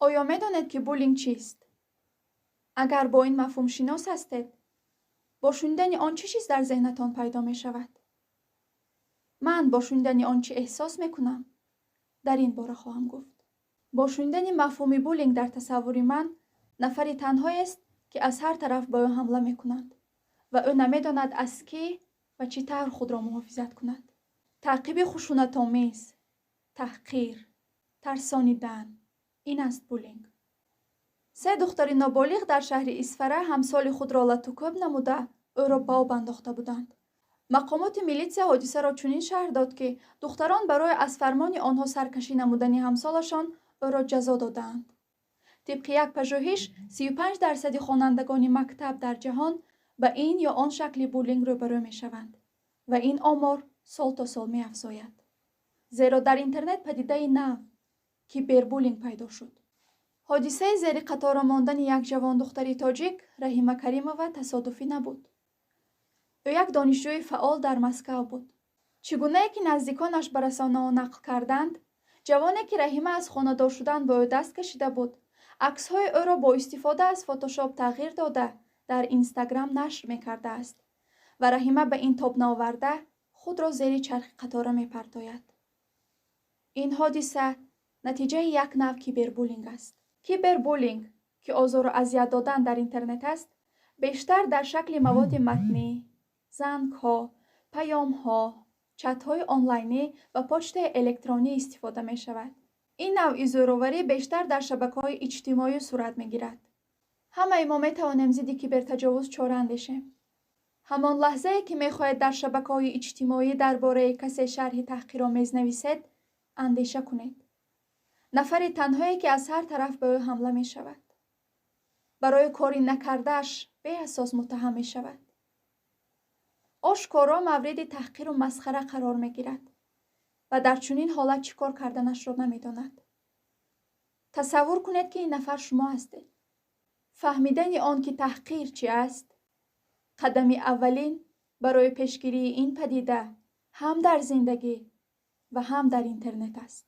Оё медонед, ки буллинг чист? Агар бо ин мафҳум шинос ҳастед, бо шунидани он чӣ чиз дар зеҳнатон пайдо мешавад? Ман бо шунидани он чӣ эҳсос мекунам, дар ин бора хоҳам гуфт. Бо шунидани мафҳуми буллинг дар тасаввури ман нафари танҳоест, ки аз ҳар тараф ба ӯ ҳамла мекунанд ва ӯ намедонад, аз кӣ ва чӣ тавр худро муҳофизат кунад. Таъқиби хушунатомез, таҳқир, тарсонидан — ин аст буллинг. Се духтари ноболиғ дар шаҳри Исфара ҳамсоли худро латукӯб намуда, ӯро ба об андохта буданд. Мақомоти милитсия ҳодисаро чунин шарҳ дод, ки духтарон барои аз фармони онҳо саркашӣ намудани ҳамсолашон ӯро ҷазо додаанд. Тибқи як пажӯҳиш, 35 дарсади хонандагони мактаб дар ҷаҳон ба ин ё он шакли буллинг рӯбарӯ мешаванд ва ин омор сол то сол меафзояд, зеро дар интернет падидаи нав — кибербуллинг пайдо шуд. Ҳодисаи зери қатора мондани як ҷавондухтари тоҷик, Раҳима Каримова, тасодуфӣ набуд. Ӯ як донишҷӯи фаъол дар Москав буд. Чӣ гунае ки наздиконаш ба расонаҳо нақл карданд, ҷавоне, ки Раҳима аз хонадор шудан бо ӯ даст кашида буд, аксҳои ӯро бо истифода аз фотошоп тағйир дода, дар Инстаграм нашр мекардааст ва Раҳима ба ин тоб наоварда, худро зери чархи қатора мепартояд. Ин ҳодиса натиҷаи як нав кибербуллинг аст. Кибербуллинг, ки озору азият додан дар интернет аст, бештар дар шакли маводи матнӣ, зангҳо, паёмҳо, чатҳои онлайнӣ ва почтаи электронӣ истифода мешавад. Ин навъи зӯроварӣ бештар дар шабакаҳои иҷтимоӣ сурат мегирад. Ҳамаи мо метавонем зидди кибертаҷовуз чора андешем. Ҳамон лаҳзае, ки мехоҳед дар шабакаҳои иҷтимоӣ дар бораи касе шарҳи таҳқиромез нависед, андеша кунед: нафари танҳое, ки аз ҳар тараф ба ӯ ҳамла мешавад, барои кори накардааш беасос муттаҳам мешавад, ошкоро мавриди таҳқиру масхара қарор мегирад ва дар чунин ҳолат чӣ кор карданашро намедонад. Тасаввур кунед, ки ин нафар шумо ҳастед. Фаҳмидани он, ки таҳқир чӣ аст, қадами аввалин барои пешгирии ин падида ҳам дар зиндагӣ ва ҳам дар интернет аст.